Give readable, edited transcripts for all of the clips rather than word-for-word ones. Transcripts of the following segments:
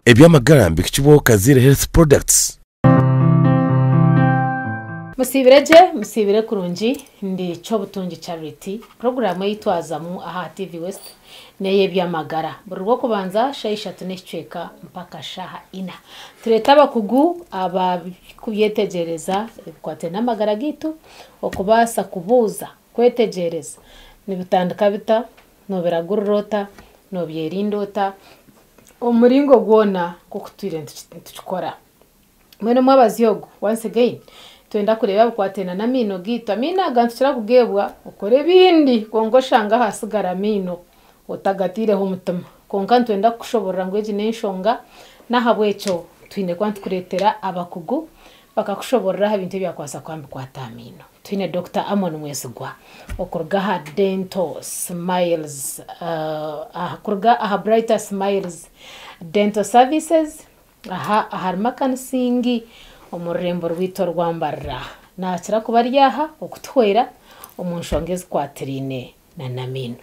Eby'amagara nibihikibwaho Kaziire Health Products. Musiibire gye, musiibire kurungi, ndi Kyobutungi Charity. Puroguraamu ei twazamu aha TV West n'ey'eby'amagara. Buri Rwokubanza shaaha ishatu n'ekicweka mpaka shaaha ina. Tureeta abakugu abarikubyetegyereza ebikwatiraine n'amagara gaitu okubaasa kubuuza, kwetegyereza nibitandika bita, noobiragurira ota, noobyerinda ota, omu muringo gwona nk'oku tutwire nitukikora. Mbwenu omwabazyo ogu once again nitwenda kureeba ebikwatiraine n'amaino gaitu. Amaino aga nitukira kugeebwa okora ebindi kwonka oshanga hasigara amaino otagatiireho omutima. Kwonka nitwenda kukushoboorora ngu egi n'enshonga n'ahabw'ekyo twine kuba nitukureetera abakugu bakakushoboorora aha bintu ebyakubaasa kuba nibikwata aha maino. Twine Dokita Amon Mwesigwa okuruga aha Dental Smiles kuruga aha Brighter Smiles Dental Services aha ahari Makanisingi omu rurembo rwaitu orwa Mbarara. Naakira kuba ari aha okutuhwera omu nshonga ezikwatiraine n'amaino.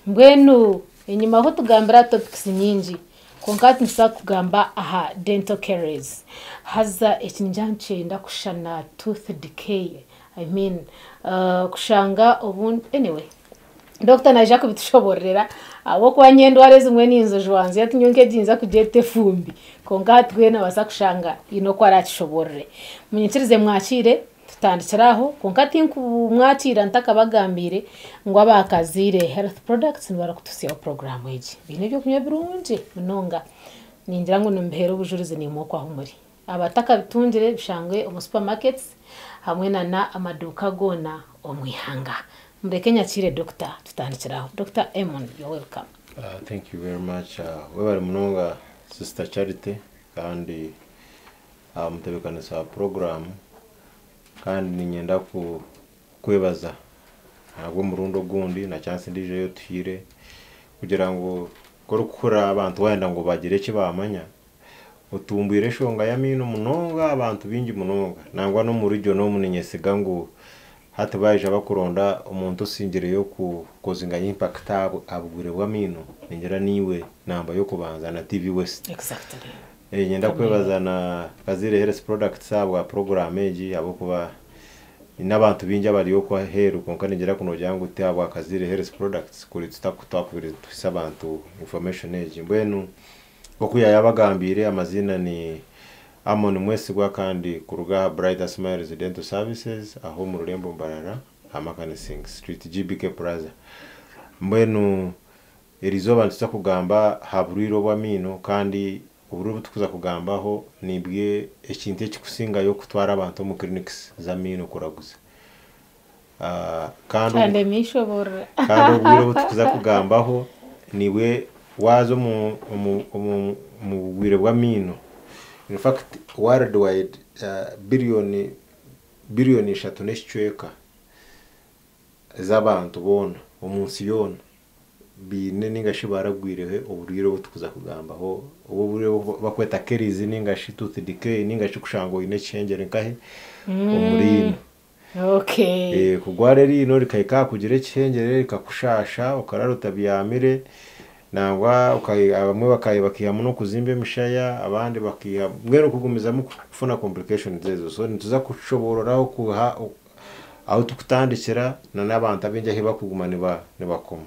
Mbwenu enyimaho tugambire aha topics nyingi kwonka hati nituza kugamba aha dental caries. Haza eki ningira nikyenda kushushana tooth decay I mean kushanga obundi anyway Dokita naija kubitushobororera ahabw'okuba nyowe endwara ezimwe ninzijwanzya hati nyowe nk'egi ninza kugyeta efumbi kwonka hati we noobaasa kushanga haine oku araakishoboorore. Munyikirize mwakiire tutandikire aho kwonka tinkumwakiira ntakabagambiire ngu aba Kaziire Health Products nibo barikutuhitsyaho puroguraamu egi. Baine ebyokunywa birungi munonga ningira ngu nimubiheera obujurizi naimwe okwo ahu muri. Abatakabitungire bishangwe omu supermarkets hamwe na n'amaduuka goona omu ihanga. Mureke nyakiire Dokita tutandikire aho. Dokita Amon you're welcome. Thank you very much webare munonga sister Charity kandi aha mutebekanisa wa puroguramu kandi niinyenda kukwebaza ahabw'omurundi ogundi na chance endiijo ei otuhaire kugira ngu ku orikuhurira abantu waayenda ngu bagire eki baamanya Otumbwire enshonga y'amaino munonga abantu baingi munonga. Nangwa n'omu region omu ninyesiga ngu hati baija bakuronda omuntu osingireyo ku causinga impact aha bugwire bw'amaino, ningira niiwe namba y'okubanza na TV West. Exactly. Niinyenda kwebaza na Kaziire Health Products ahabwa program egi ahabw'okuba nyine abantu baingi abari okwo aheeru kwonka ningira ku noogira ngu ti ahabwa Kaziire Health Products kuri twakubaire nituhitsya abantu information egi. Mbwenu Nk'oku yaayabagambiire, amaziina ni Amon Mwesigwa kandi kuruga aha Brighter Smiles Dental Services aho omu rurembo Mbarara aha Makanising Street, GBK Plaza. Mbwenu eriizooba nituza kugamba aha burwaire obw'amaino kandi oburwaire obu turikuza kugambaho nibwo ekintu ekirikusingayo kutwara abantu omu clinics z'amaino kuraguza. Kandi Kandi emiishoborora. Kandi obwire obu turikuza kugambaho nibwe waaza omu omu omu omu bugwire bw'amaino in fact world wide billion billion ishatu n'ekicweka z'abantu boona omu nsi yoona baine ninga shi baragwireho oburwaire obu turikuza kugambaho obu oburwaire obu barikweta caries ninga shi tooth decay ninga shi kushanga oine ekihengyere nkahi omu riino. Okay. Kugwara eriino rikahika aha kugira ekihengyere rikakushaasha okaraara otabyamire nangwa abamwe bakaihamu n'okuzimba emishaya abandi bakaiha mbwenu kugumizamu kufuna complications ezo so nituza kushoboororaho kuha ahu turikutandikira n'abantu abaingi ahu barikuguma nibakoma.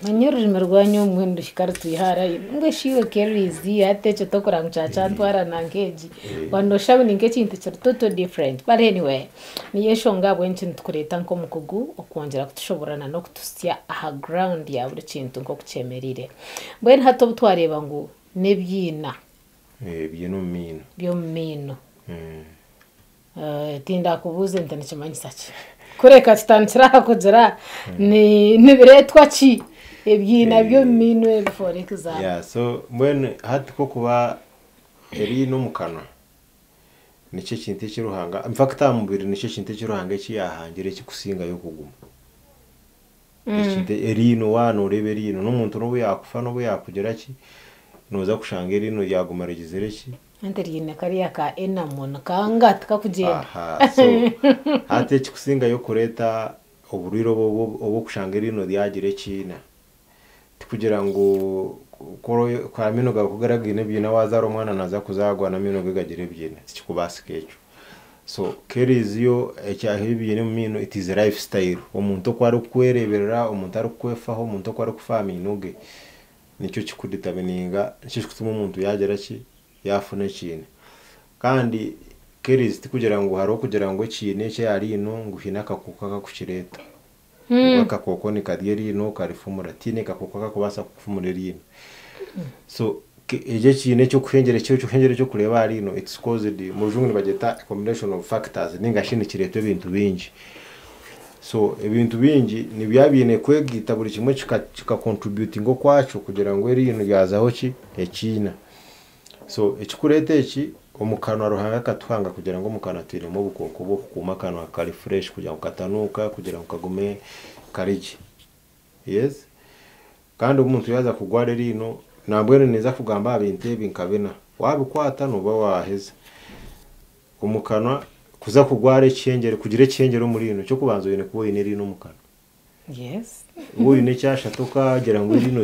Manya orurimi rwanyu obumwe niruhika rutwiha hare mbwenu shi iwe caries hati ekyo tokureba ngu kyakyantwara nanka egi waaba nooshusha ngu ni nk'ekintu kiri total different but anyway niyo enshonga ahabw'enki nitukureeta nk'omukugu okwongyera kutushoboorora na n'okutuhitsya aha ground ya buri kintu nk'oku kyemereire. Mbwenu hati obu twareeba ngu n'ebiina. Ebiina omu maino. By'omu maino. Tindakubuuze nti nikimanyisa ki? Kureka tutandikire aha kugira nibireetwa ki ebiina by'omu maino ebi for example. Yeah, so mbwenu hati k'okuba eriino omu kanwa nikyo ekintu eki Ruhanga, in fact aha mubiri nikyo ekintu eki Ruhanga eki yaahangire ekirikusingayo kuguma. Ekintu eriino waaba nooreeba eriino n'omuntu n'obu yaakufa n'obu yaakugira ki, nooza kushanga eriino ryaguma rigizire ki? Anti riine kariya ka enamel nikanga tikakugyenda. Aha, so hati ekikusingayo kureeta oburwaire obu obw'okushanga eriino ryagira ekiina, tikugira ngu. Amaino gaawe ku gari gaine ebiina waazaara omwana naaza kuzaarwa n'amaino ge gagira ebiina tikikubaasika ekyo. So caries yo ebiina omu maino it is life style. Omuntu oku arikwereeberera, omuntu arikwefaho, omuntu oku arikufa aha maino ge nikyo kikudetermininga nikyo kikutuma omuntu yaagira ki yaafuna ekiina. Kandi caries tikugira ngu hariho kugira ngu ekiina eki aha riino ngu haine akakooko akakukireeta. Ngu akakooko nikarya eriino karifumura tihaine kakooko akakubaasa kukufumura eriino. So eki ekiina ekyokuhengyera ekyokuhengyera ekyokureeba aha riino it's caused mu rujungu nibagyeta a combination of factors ninga shi nikireetwa ebintu bingi. So ebintu bingi nibiba biine kwegaita buri kimwe kikacontributinga okwakyo kugira ngu eriino ryazaho ki ekiina. So ekikureeta eki omu kanwa Ruhanga akatuhanga kugira ngu omu kanwa twinemu obukooko bw'okukuuma akanwa kari fresh kugira ngu katanuuka kugira ngu kagume kari gye. Yes? Kandi omuntu yaaza kugwara eriino nambwenu ninza kugamba aha bintu ebi nka bina. Waabikwata nooba waaheza. Omu kanwa kuza kugwara ekihengyere kugira ekihengyere omu riino ekyokubanza oine kuba oine eriino omu kanwa. Yes. Waaba oine ekyasha tokagira ngu eriino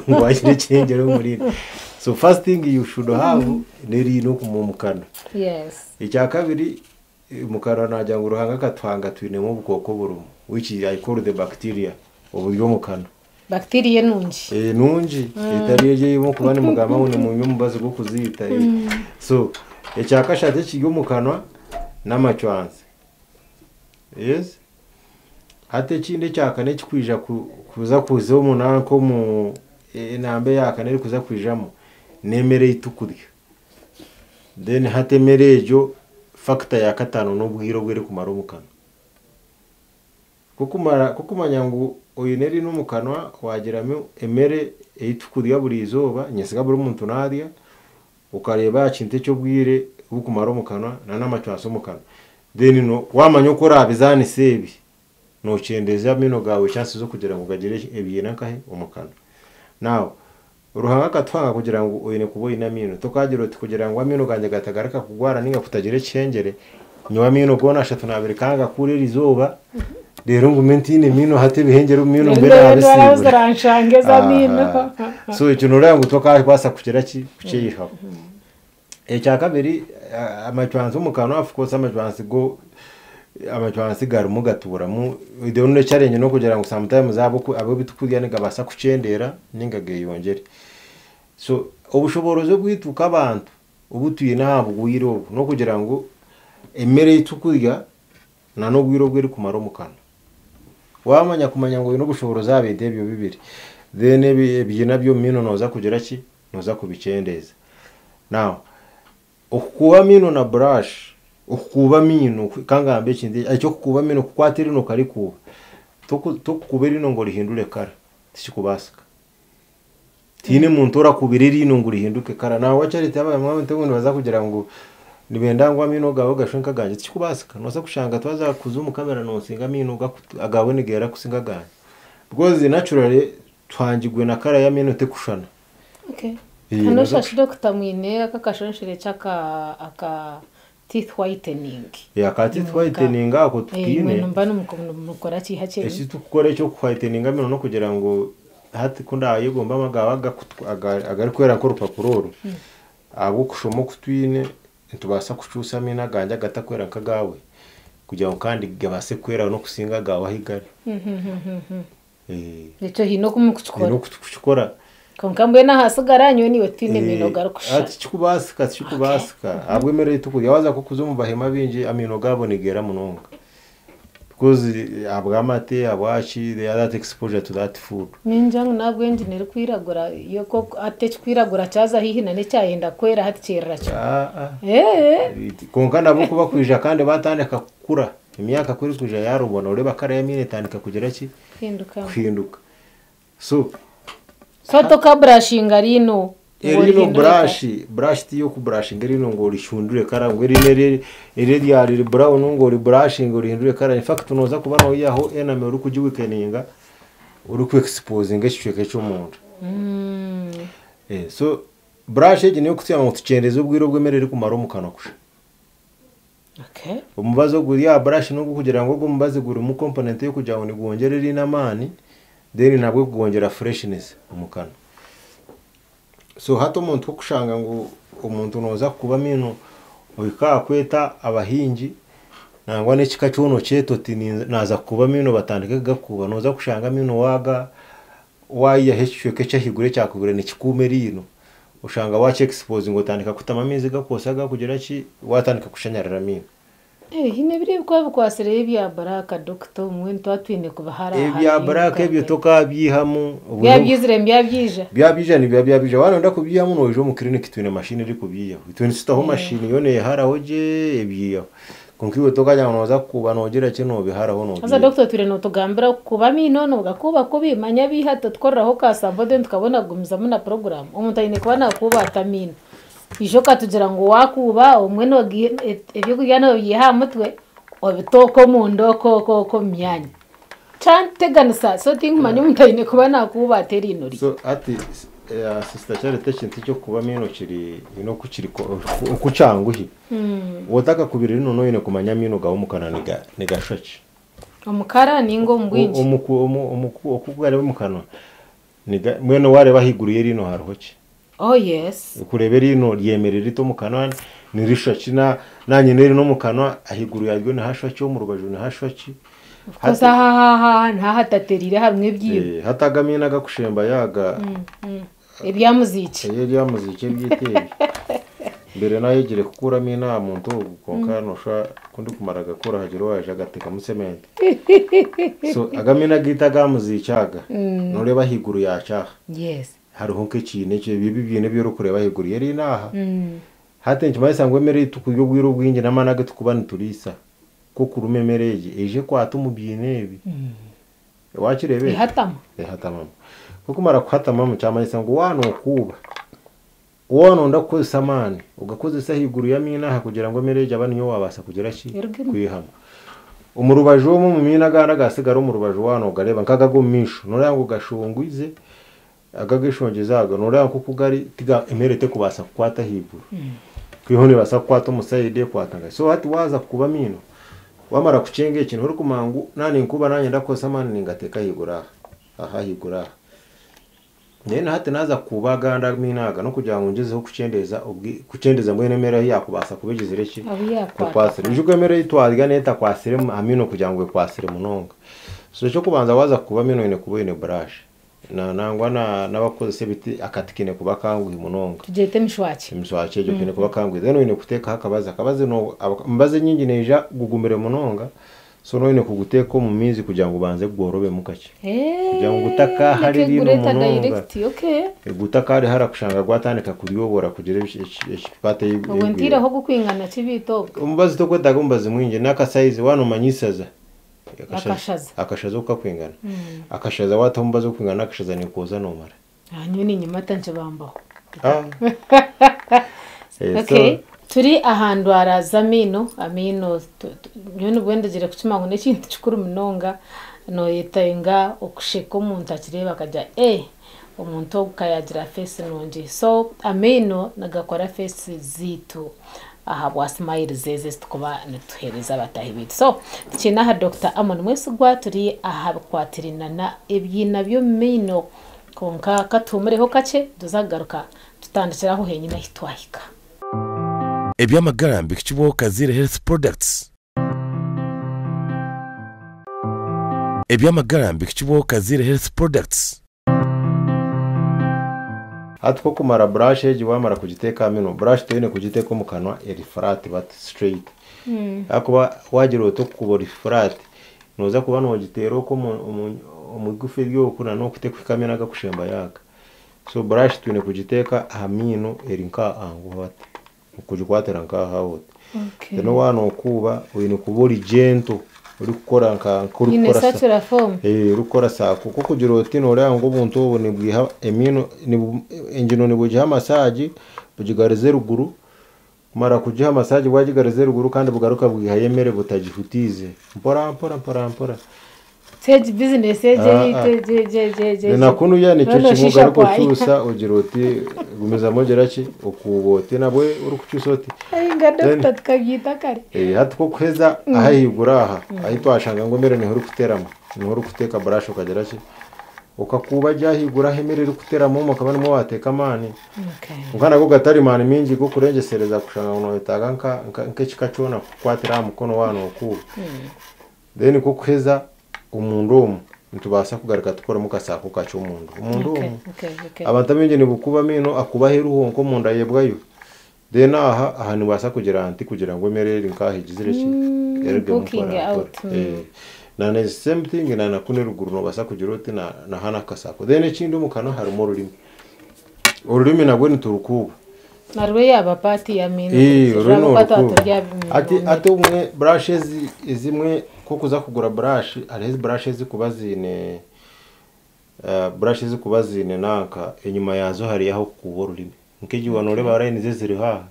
ngu wagira ekihengyere omu riino. So first thing you should have n'eriino omu kanwa. Yes. Ekyakabiri omu kanwa naagira ngu Ruhanga akatuhanga twinemu obukooko burimu which I call the bacteria oburi omu kanwa. Bacteria enungi. Nungi etari egyo ei murikuba nimugamba ngu nimunywa omubazi gw'okuziita. So ekyakashatu ekiri omu kanwa n'amacwanzi. Yes? Hati ekindi ekyakana ekikwija kuza kuza omu nanka omu enamba eyakana erikuza kwijamu n'emere ei tukurya. Then hati emere egyo factor yakataano n'obwire obu erikumara omu kanwa. Kukumanya ngu oine eriino omu kanwa waagiramu emere ei tukurya buri izooba nyesiga buri muntu naarya, okareeba aha kintu eky'obwire obukumara omu kanwa n'amacwansi omu kanwa. Then waamanya oku oraabizaanisa ebi, nookyendeeza amaino gaawe chances z'okugira ngu gagire ebiina nkahe omu kanwa. Now Ruhanga akatuhanga kugira ngu oine kuba oine amaino. Tokagira oti kugira ngu amaino gangye gatagaruka kugwara ninga kutagira ekihengyere, nyowe amaino goona ashatu naabiri kangakura erizooba, reero ngume ntiine maino hati ebihengyere omu maino mbe naabisiibura. Ziranshanga ez'amaino. So ekyo nooreeba ngu tokabaasa kugira ki kukyeyihaho. Ekyakabiri amacwansi omu kanwa of course amacwansi go amacwansi garimu gatuuramu the only challenge n'okugira ngu sometimes ahabw'ebi tukurya nigabaasa kukyendeera ninga geeyongyere. So obushoboorozi obwitu nk'abantu obu twine aha bwire obu n'okugira ngu emere ei tukurya n'obwire obu erikumara omu kanwa. Waamanya kumanya ngu oine obushoboorozi aha bintu ebyo bibiri, then ebiina by'omu maino nooza kugira ki? Nooza kubikyendeeza. Now okukuuba amaino na brush, okukuuba amaino kangambe ekintu eky'okukuuba amaino kukwata eriino okarikuuba, tokukuuba eriino ngu orihindure colour, tikikubaasika. Tihaine muntu orakubira eriino ngu rihinduke colour. Nangwa Charity abamwe nibaza kugira ngu nibenda ngu amaino gaawe gashushe nk'agangye, tikikubaasika. Noobaasa kushanga twaza kuza omu kamera nosinga amaino agaawe nigeera kusinga agangye. Because naturally tuhangirwe na colour y'amaino tekushushana. Okay. Hano shashi doctor mwine aka akashonshore aka aka teeth whitening. Aka teeth whitening ako tukiine. Mba nimukora ki hakye? Eki tukukora eky'okuwhiteninga amaino n'okugira ngu hati ku ndayegomba agawe agarikwera nk'orupapura oru, ahabw'okushoma oku twine nitubaasa kukyusa amaino agangye agatakwera nk'agaawe kugira ngu kandi gabaase kwera n'okusinga agaawe ahu gari. Ekyo haine oku murikukikora. Haine oku turikukikora. Kwonka mbwenu ahasigara nyowe naiwe titwine maino garikushushana. Tikikubaasika tikikubaasika ahabw'emere ei tukurya. Waaza nk'okuza omu bahema baingi amaino gaabo nigeera munonga because ahabw'amate ahabwaki they have that exposure to that food. Ningira ngu n'ahabw'engye erikwiragura yo hati ekikwiragura kyaza haihi n'ekyayenda kwera hati kyerera kimwe. Kwonka nabo ku bakwija kandi batandika kukura, emyaka ku erikwija yaarubona oreeba colour y'amaino etandika kugira ki? Kuhinduka. So So tokaburashinga riino? Eriino brush, brush ti y'okuburashinga eriino ngu orihindure colour ngu eriino eri eryaba riri brown ngu oriburashinge orihindure colour. In fact nooza kuba noihaho enamel orikugiweakeninga orikuexposinga ekicweka eky'omunda. So brush egi n'ey'okutuyamba ngu tukyendeeze obwire obu emere erikumara omu kanwa kusha. Omubazi oguri aha brush n'ogw'okugira ngu ogu omubazi gurimu component y'okugira ngu nigwongyera eriino amaani then nabwo gwongyera freshness omu kanwa. So hati omuntu okushanga ngu omuntu nooza kukuba amaino ohika aha kweta abahingi nangwa n'ekika kyona okyeta oti naaza kukuba amaino batandike kugakuuba, nooza kushanga amaino waaga waayihaho ekicweka eky'ahaiguru ekyakubire nikikuuma eriino, oshanga waaki-exposinga otandika kutamu amaizi gakwotsya gakugira ki, waatandika kushanyarara amaino. Haine biriya ebikuba bikwasireyo ebya buraaka dokita obumwe nituba twine kubihara Ebya buraaka ebyo tokabyihamu. Byaba byizire nibyabyija. Byabyija nibiba byabyija. Waaba nooyenda kubyihamu noija omu kiriniki twine mashini erikubyihaho. Itwe nitutaho mashini yo neeharaho gye ebyihaho. Kwonka iwe tokagira ngu nooza kukuuba noogira ki noobiharaho Haza noobyihaho. dokita otwire nootugambira kukuuba amaino noogakuuba kubi manya abiiha tutukoreraho ka sampo then tukabona kugumizamu na puroguraamu. Omuntu aine kuba naakuuba ata amaino? Ijo okatugira ngu waakuuba obumwe ebyokurya noobiiha aha mutwe obita okwo omunda okwo okwo okwo omu myanya. Kyanteganisa so tinkumanya omuntu aine kuba naakuuba ata eriino rye. So hati Sister Charity ekintu eky'okukuba amaino kiri haine oku kiri oku kyanguhi. Otakakubire eriino nooba oine kumanya amaino gaawe omu kanwa nigashusha ki. Omukara ninga omu bwingi? Oku gari omu kanwa mbwenu waareeba ahaiguru y'eriino hariho ki? Oh yes. Okureeba eriino ryemerire rita omu kanwa nirishusha ki? Naanye n'eriino omu kanwa ahaiguru yaryo nihashusha ki? Omu rubaju nihashusha ki? Of course aha aha niho ahatateriire harimu ebyibo. Hati aga amaino agakushembayo aga. Ebyamuziiki. Ebyamuziiki ebyaitu ebi. Mbere naayegire kukuura amaino aha muntu ogu kwonka nooshusha ku ndikumara kugakura hagira owaaija agateekamu cement. So aga amaino agaitu aga muziiki aga, nooreeba ahaiguru yaakyo aha. Yes. Hariho nk'ekiina ekyo ebi ebiina ebi orikureeba ahaiguru y'eriino aha. Hati nikimanyisa ngu emere ei turikurya obwire obwingi n'amaani agu turikuba nituriisa k'okuruma emere egi eije ekwate omu biina ebi. Waakireeba ekyo? Ehatama. Ehatamamu. Ku ekumara kuhatamamu kyamanyisa ngu waaba nookuuba, waaba nooyenda kukozesa amaani, ogakozese ahaiguru y'amaino aha kugira ngu emere egi aba niyo waabaasa kugira ki? Erugemu. Kwihamu. Omu rubaju omu omu maino agandi agaatsigara omu rubaju waaba noogareeba nk'ago ag'omu maisho nooreeba ngu gashongwize, Ago ag'eshongyezo ago nooreeba nk'oku gari tiga emere terikubaasa kukwata ahaiguru. Kwihaho neebaasa kukwata omu sayidi ekwata nka so hati waaza kukuba amaino, waamara kukyenga eki niho orikumanya ngu naaba ninkuuba naaba niinyenda kukozesa amaani ningateeka ahaiguru aha, aha ahaiguru aha. Then hati naaza kukuuba agandi amaino aga n'okugira ngu ngyezeho kukyendeeza obwi kukyendeeza mbwenu emere ahu yaakubaasa kuba egizire ki? Ahu yaakwata. Ekwatsire. Ijuka emere ei twarya neeba etakwatsire amaino kugira ngu ekwatsire munonga. So eky'okubanza waaza kukuuba amaino oine kuba oine burashi. Nangwa n'abarikukozesa ebiti, akati kaine kuba kanguhi munonga. Tugyete emishwaki. Emishwaki egyo kaine kuba kanguhi. Then oine kuteekaho akabazi. Akabazi emibazi enyingi neija gugumire munonga, so noba oine kuguteeka omu maizi kugira ngu gubanze gworobemu kakye. Kugira ngu gutakaahara eriino munonga. Gutakaarihara kushanga gwatandika kuryobora kugira ekipaati ei Obwo ntaireho ogukwingana ki beitu obwo? Omubazi torikwetaaga omubazi mwingi, n'akasayizi waaba noomanya isaza. Akashaza. Akashaza oku kakwingana. Akashaza waataho omubazi ogukwingana n'akashaza nikwoza noomara. Aha nyowe niinyimata nkibambaho. Ah. Eh, so- Okay. Turi aha ndwara z'amaino, amaino tu- tu- nyowe nibwo ndugire kukimanya ngu n'ekintu kikuru munonga, nooyetenga okusheka omuntu akireeba akagira eh omuntu ogu ka yaagira feesi nungi. So amaino nigakora feesi zaitu. Ahabwa smiles ezi ezitukuba nituhereza abatahi baitu. So tukiine aha Dokita Amon Mwesigwa turi aha bikwatiraine na ebyiina by'omu maino kwonka katuhumureho kakye tuza kugaruka tutandikire aho henyine ahi twahika. Eby'amagara nibihikibwaho Kaziire Health Products. Eby'amagara nibihikibwaho Kaziire Health Products. Hati ku okumara brush egi wamara kugiteeka aha mino, brush toine kugiteeka omu kanwa eri flat bati straight. Ahakuba wagira oti okukuba ori flat, noza kuba nogiteera oku omu igufa eri oku na n'oku tekuhika amaino agakushembayo aga. So brush twine kugiteeka aha maino eri nka aha bati. Okugikwatira nk'aha oti. Then waaba nookuuba oine kuba ori gentle orikukora nka Oine nk'orikukora sa circular form. Eh, orikukora saako. Ku okugira oti nooreeba ngu obuntu obu nibwiha emiino nibu engino nibugiha massage bugigariza eruguru, kumara kugiha massage bwagigariza eruguru kandi bugaruka bwihayo emere butagihutiize. Mpora mpora mpora mpora. Egi bizinesi egi Ah, eyaitu ah. egi egi egi egi Na egi. kunuya nikyo Noona kimwe oshiisha ogaruka kwayo. okyusa ogira oti gumizamu ogira ki okuuba oti nabwe orikukyusa oti. Ainga Then dokita tukabyita kare. eh, hati kokuheza ahaiguru aha ahi twashanga ngu emere niho erikuteeramu niho orikuteeka brush okagira ki. Okakuuba gye ahaiguru ahu emere erikuteramu omwe okaba nimwo waateeka amaani. Okay. Kwonka nago gatari maani maingi g'okurengyesereza kushanga ngu nooyetaaga nka nka nk'ekika kyona kukukwatira aha mukono waaba nookuuba. Then nk'okuheza omunda omu nitubaasa kugaruka tukoremu kasaako kakye omunda. Omunda Okay, omu okay, okay. abantu abaingi nibukuuba amaino akuuba aheeru honka omunda ayebwayo. Then aha aha nibaasa kugira nti kugira ngu emere eri nk'aha egizire ki erugemu Poking mpora mpora. out. Na the same thing na na kunu eruguru noobaasa kugira oti na na hanu akasaako. Then ekindi omu kanwa harimu orurimi. Orurimi narwo niturukuuba. Narwo yaaba part y'amaino. Orurimi Ahabw'okuba orukuuba. twaturya Hati hati obumwe brush ezi ezimwe nk'okuza kugura brush hariho ezi brush ezikuba ziine brush ezikuba ziine nanka enyima yaazo hariyo ah'okukuuba orurimi. Nk'egi waaba nooreeba line eziriho aha,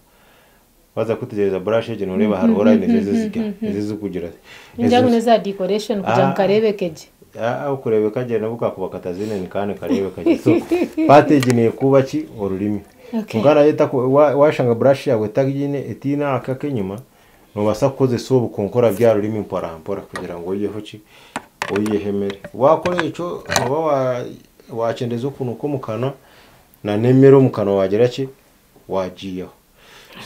waaza kwetegyereza brush egi nooreeba hariho line ezi ezirya ezi ezikugira Ningira ngu n'eza decoration kugira ngu Ah. kareebeke gye. Okureebeka gye n'obu kakuba kataziine nikaba nikareebeka gye. So part egi neekuuba ki orurimi. Okay. Kwonka nayo washanga brush yaawe etagiine etiine aka ak'enyima, noobaasa kukozesa obu kwonka orabya aha rurimi mpora mpora kugira ngu oiheho ki oiheho emere. Waakora ekyo nooba waakyendeeza okunuuka omu kanwa na n'emere omu kanwa waagira ki waagiihaho.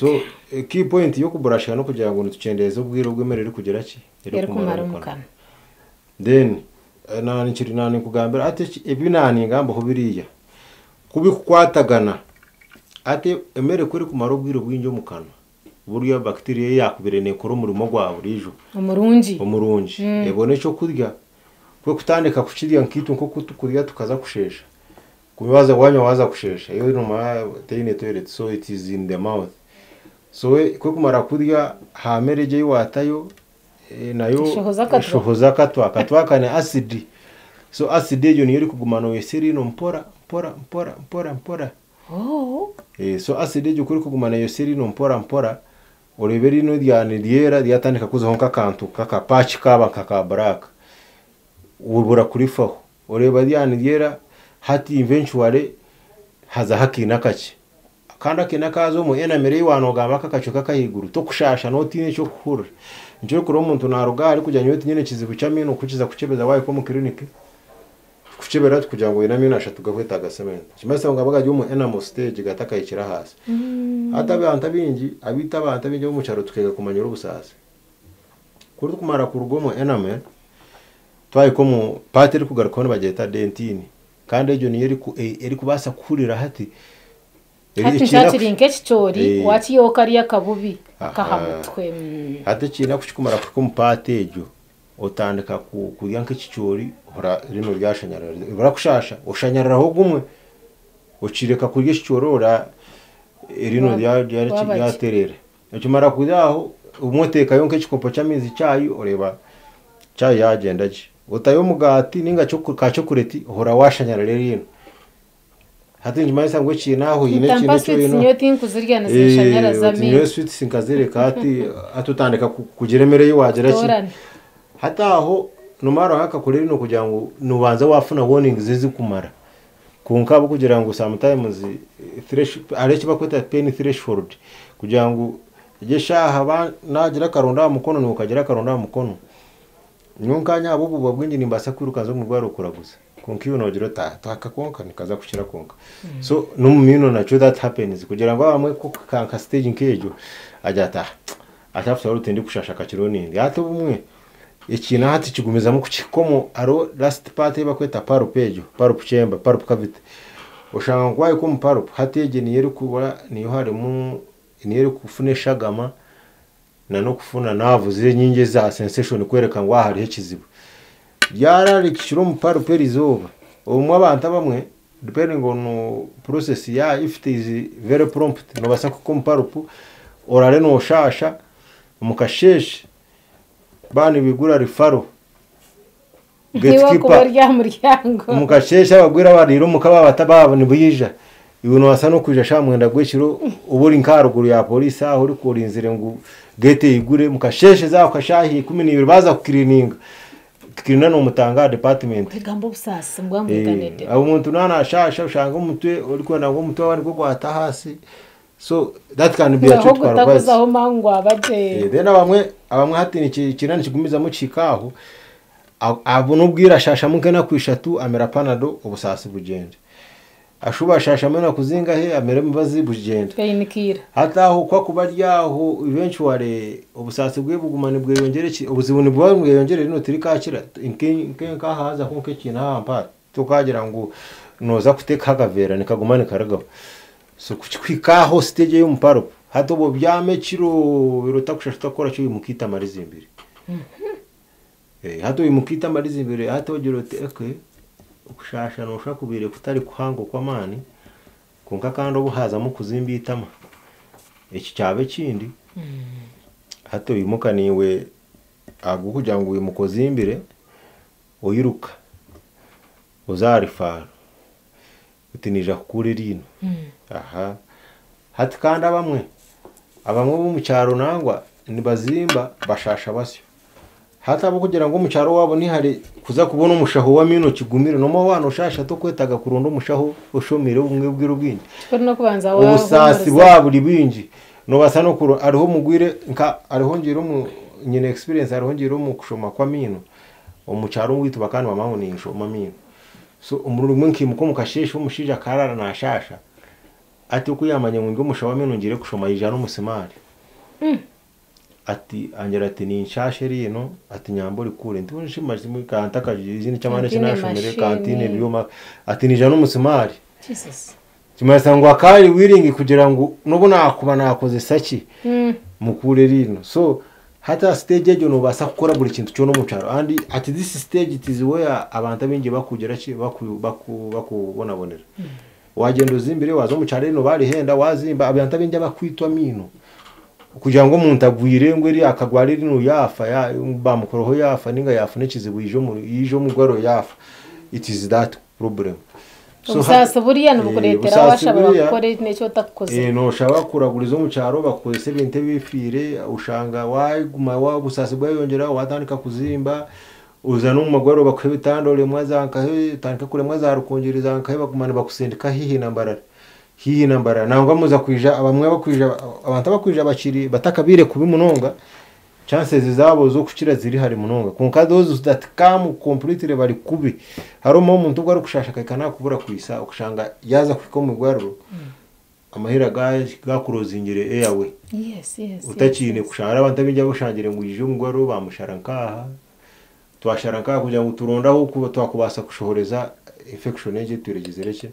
So key point y'okuburashinga n'okugira ngu nitukyendeeza obwire obu emere erikugira ki Erikumara omu kanwa. Then nanikiri naninkugambira hati ebi naningambaho biriya kubikukwatagana hati emere ku erikumara obwire bwingi omu kanwa burya bacteria eyakubire nekora omurimo gwa buriijo Omurungi. Omurungi ebona ekyokurya kwekutandika kukirya nkaitwe nk'oku tukurya tukaza kusheesha kubaza wanywa waza kusheesha yo nomara teine toilet, so it is in the mouth. So kwekumara kurya ha mere egyo ei waatayo nayo Eshohoza akatwa. Eshohoza akatwa. Akatwa aka ni acid, so acid egyo niyo erikuguma nooyotsya eriino mpora mpora mpora mpora mpora. So acid egyo ku erikuguma neeyotsya eriino mpora mpora, oreeba eriino ryaba niryera ryatandika kuzaho nk'akantu k'akapatch kaaba nka ka black, obura kurifaho. Oreeba ryaba niryera hati eventually hazaho akaina kakye kandi akaina kaaza omu enamel ei waaba noogamba aka akacweka ak'ahaiguru tokushaasha nootiina ekyokuhurira. Nikyo orikureeba omuntu naaruga aha arikugira nyowe tinyine kizibu ky'amaino kukiza kukyebeza waahika omu clinic kukyebera kugira ngu oine amaino ashatu gakwetaaga cement. Nikimanyisa ngu gaba gari omu enamel stage gatakahikire ahaasi. Hati abantu abaingi abiitu abantu abaingi ab'omu kyaro tukeega kumanyira obusaasi. Ku turikumara kuruga omu enamel twahika omu part erikugarukaho nibagyeta dentine kandi egyo niyo erikubaasa kuhurira hati Hati ekiina nkyakiri nk'ekicoori wakiihaho kariya akabubi k'aha mutwe. Hati ekiina kukikumara kuhika omu part egyo otandika kurya nk'ekicoori ohurira eriino ryashanyarara rirakushasha oshanyararaho gumwe okireka kurya ekicoori ohurira eriino Waba gye. Ryaterera. Okimara kurya aho obumwe oteekayo nk'ekikopo ky'amaizi chai oreeba chai yagyenda gye. Otayo omugaati ninga ka chocolate ohurira washanyarara eriino. Hati nikimanyisa ngu ekiina aho oine ekiina Ntampa eki sweets oine nyowe tinkuzirya nizinshanyaraza oti amaino. nyowe sweets nkazireka hati hati otandika kugira emere ei waagira ki. Kutoorana. Hati aho nomara Ruhanga akakora eriino kugira ngu nobanza waafuna warnings ezikumara. Kwonka ahabw'okugira ngu sometimes hariho eki barikweta pain threshold kugira ngu egi eshaaha naagira akaronda aha mukono niiwe okagira akaronda aha mukono. Nyowe nkanye ahabw'obwoba bwingi nimbaasa kwiruka nze omu irwariro kuraguza. Kwonka iwe noogira oti aka konka nikaza kukira konka. So n'omu maino nakyo that happens kugira ngu abamwe kuhika nka stage nk'egyo agira ati ati after all tindikushasha kakiro nindya. Hati obumwe ekiina hati kigumizamu kukihika omu hariho last part ei barikweta pulp egyo, pulp chamber, pulp cavity. Oshanga ngu waahika omu pulp hati egi niyo erikuba niyo harimu niyo erikufuna eshagama na n'okufuna nerves enyingi eza sensation kworeka ngu aha hariho ekizibu. Ryararikikira omu pulp erizooba, obumwe abantu abamwe depending on process yaayo if it is very prompt noobaasa kuhika omu pulp orare nooshasha omu kasheeshe baaba nibigura referral Niwe kuba gatekeeper ori aha muryango. Omu kasheeshe abagwire abariire omuka baaba baaba nibaija iwe noobaasa n'okwija shaaha mwenda gw'ekiro oba ori nk'aharuguru ya poliisi aho orikurinzire ngu gate eyigure mu kasheeshe zaaho ka shaaha 12 baaza kukirininga kirina n'omutanga aha department. Kwegamba obusaasi mbwa mbwiganidde. Omuntu naaba nashasha oshanga omutwe orikwenda ngu omutwe wawe nigwo gwata ahaasi, so that can be Aho acute pulpitis. gutakuzaho mangu gwaba gye. Then abamwe hati ekiina nikigumizamu kihika aho. Abo n'obwire ashashamu nk'enaku 3 amira Panado, obusaasi bugyenda. Ashuba ashashamu enaku zingahe, amira emibazi, bugyenda. Painkiller. Hati aho kwakuba ari aho, eventually obusaasi bwe buguma nibweyongyera, obuzibu nibuba nibweyongyera, rino tirikakira. Nkaha hazaho nk'ekintu aha mpaha, tokagira ngu noza kuteekaho akaveera, nikaguma nikarugaho. So kukihika aho stage ey'omu pulp, hati obwo obyama ekiro biro otakushasha, otakukora ki, oimuka eitama rizimbire. Hati oimuka eitama rizimbire, hati ogira oti okay, okushasha noshusha kubaire kutari kuhango kw'amaani, kwonka kandi obu hazamu kuzimba eitama, eki kyaba ekindi. Hati oimuka niiwe ahabw'okugira ngu oimuka ozimbire, oiruka oza aha referral, oti niija kukura eriino. Aha hati kandi abamwe b'omu kyaro nangwa nibazimba bashasha basyo. Hati ahabw'okugira ngu omu kyaro owaabo nihare, kuza kubona omushaho w'amaino kigumire. Nomanya waaba noshasha tokwetaaga kuronda omushaho oshomire obumwe obwire obwingi. Kikuru n'okubanza Obusaasi waahumuriza. Bwaba buri bwingi, nobaasa n'okuro hariho omugwire nka hariho ngiire omu nyine experience, hariho ngiire omu kushoma kw'amaino omu kyaro owaitu, bakaba nibamanya ngu ninshoma amaino. So omurundi gumwe nkimuka omu kasheeshe, omushaija akarara nashasha. Ati oku yamanya ngu ndi omushaho w'amaino ngiire kushoma, yaija n'omusimaari. Ati angira ati ninshasha eriino, ati nyamba orikuure. Nti kantakagize ky'amaani eki Kantiine nashomire, kantiine mashini. ebyoma, ati niija n'omusimaari. Jesus. Kimanyisa ngu akari willing kugira ngu n'obu nakuba nakozesa ki, mukure eriino. So hati aha stage egyo nobaasa kukora buri kintu kyona omu kyaro, and at this stage it is where abantu abaingi bakugira ki, bakubonabonera. Wagenda ozimbire, waza omu kyaro eno barihenda, wazimba, abantu abaingi abakwitwa amaino, kugira ngu omuntu agwire ngu eri akagwara erino yafa, bamukoraho yafa, ninga yafuna ekizibu, yija omu igwariro yafa, it is that problem. So, Obusaasi buriya nibukureetera Obusaasi washaba buriya, bakukore n'eki otakukozire. Noshaba kuraguriza omu kyaro bakukozesa ebintu ebifiire, oshanga waguma wa obusaasi bweyongyera, watandika kuzimba, oza n'omu magwariro bakuha ebitanda, oremwa za nkahe, otandika kuremwa za Rukungiri, za nkahe, baguma nibakusindika haihi na Mbarara, haihi na Mbarara. Nangwa muza kwija abamwe bakwija, abantu abakwija bakiri batakabiire kubi munonga, chances zaabo z'okukira ziri hare munonga. Kwonka those that come completely bari kubi, harimu omuntu ogwo arikushasha akahika nakubura kwisa, okushanga yaza kuhika omu igwariro amahira gakurozingire airway. Utakiine kushanga abantu abaingi abushangire ngu yija omu igwariro bamushara nkaha, twashara nkaha kugira ngu turonde aho kuba twakubaasa kushohoreza infection egi turegizire ki.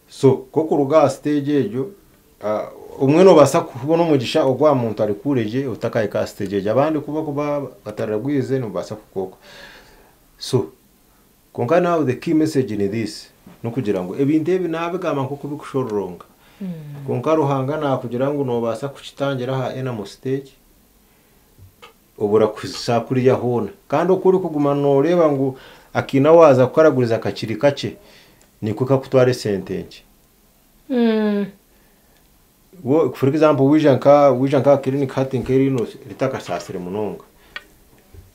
So kokuruga aha stage egyo, obumwe nobaasa kubona omugisha ogwa muntu arikuure gye otakahika aha stage egyo. Abandi kuba bataragwize nibabaasa kukwoka. So kwonka now the key message ni this, n'okugira ngu ebintu ebi nabigamba nk'oku bikushororonga, kwonka Ruhanga nakugira ngu nobaasa kukitangira aha enamel stage, obura kuhisa kuriya hoona. Kandi oku orikuguma noreeba ngu akiina waaza kukaraguriza kakiri kakye, nikwo kakutwara esente nkye. For example, wija nka clinic hati nk'erino ritakasasire munonga,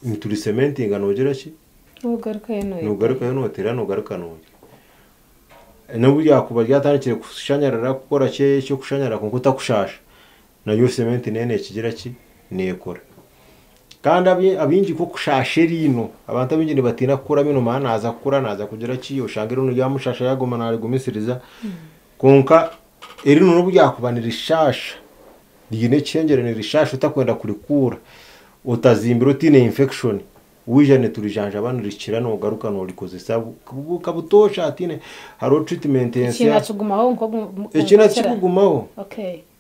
nituricementinga, nogira ki, Nugarukayo noyita. Nogarukayo notera, nogaruka nogira n'obu ryakuba ryatandikire kushanyarara, kukora ki ekyokushanyarara, kwonka otakushasha, nayo cement nayo nekigira ki, nekora. Kandi abaingi nk'okushasha eriino, abantu abaingi nibatiina kukura bino, maana naza kukura, naza kugira ki, oshanga erino ryamushasha, yaguma narigumisiriza. Kwonka erino n'obu ryakuba nirishasha, riine ekihengere, nirishasha, otakwenda kurikuura, otazimbire, otiine infection, wija niturijanjaba nirikira, nogaruka norikozesa kabutoosha. Hatiine hariho treatment Ekiina ensya. Kigumaho nko Ekiina kikugumaho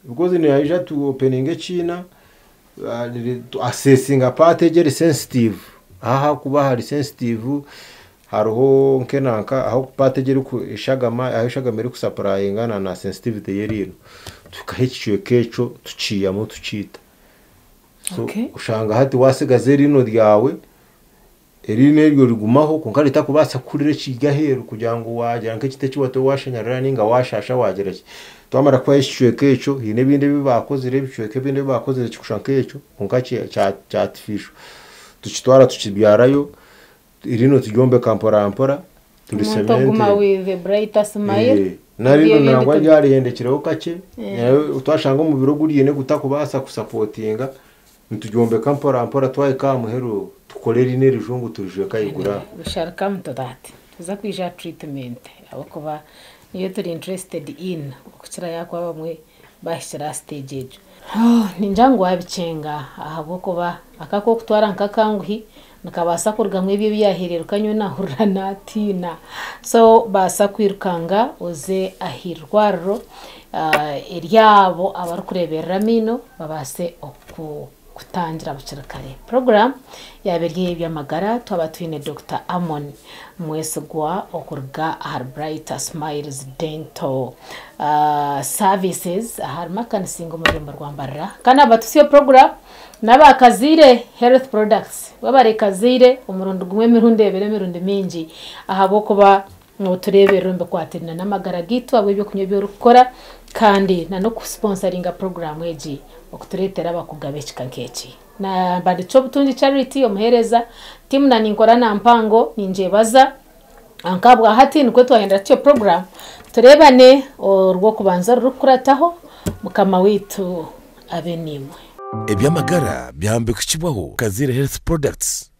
because nihaija tu opening ekiina, assessinga part egyo eri sensitive. Aha kuba hari sensitive, hariho nkenanka aho part egyo eriku eshagama, aho eshagama erikusupplyinga na sensitivity y'eriino, tukaha ekicweka ekyo, tukiihamu, tukiita. So oshanga hati wasigaza eriino ryawe, eriino eryo rigumaho, kwonka ritakubaasa kuhurira ekiri aheeru, kugira ngu wagira nk'ekiti eki wati washanyarara ninga washasha wagira ki. Twamara kuhayo ekicweka ekyo, hiine ebindi ebi bakozire, ebicweka ebindi ebi bakozire kikushusha nk'ekyo, kwonka kya artificial, tukitwara tukibyarayo, erino turyombeka mpora mpora. Omuntu oguma with a brighter smile. Narino Ebyo nangwa ebindi ryarihendekireho kakye, nayo twashanga omubiri oguriine gutakubaasa kusupportinga. Nitugyombeka mpora mpora twahika aha muheru tukore eriina erijungu turijweke ahaiguru aho. We shall come to that. Tuza kwija aha treatment ahabw'okuba niyo turi interested in okukira yakuba abamwe bahikire aha stage egyo. Ningira ngu wabikyenga ahabw'okuba aka ak'okutwara nk'akanguhi nikabaasa kurugamu ebyo ebyahereruka nyowe nahurira natiina. So baasa kwirukanga oze aha irwariro eryabo abarikureeberera amaino babaase kutangira bukiri kare. Puroguraamu yaaba eri ey'eby'amagara twaba twine Dokita Amon Mwesigwa okuruga ahari Brighter Smiles Dental Services ahari Makansinga omu rurembo rwa Mbarara. Kandi abatutsya puroguraamu n'aba Kazaire Health Products. Webare Kazaire omurundi gumwe emirundi ebiri emirundi mingi ahabw'okuba nootureeberera omu bikwatiraine n'amagara gaitu ahabw'ebyokunywa ebi orikukora kandi n'okusiponsaringa puroguraamu egi okutureetera abakugaba ekika nk'eki. Naba ndi Kyobutungi Charity omuheereza, tiimu na ninkora na mpango ningyebaza nk'ahabwa hati nikwo twahindura tutyo puroguraamu tureebane orw'okubanza orurikukurataho Mukama waitu abe naimwe. Eby'amagara byahambikukibwaho Kazaire Health Products.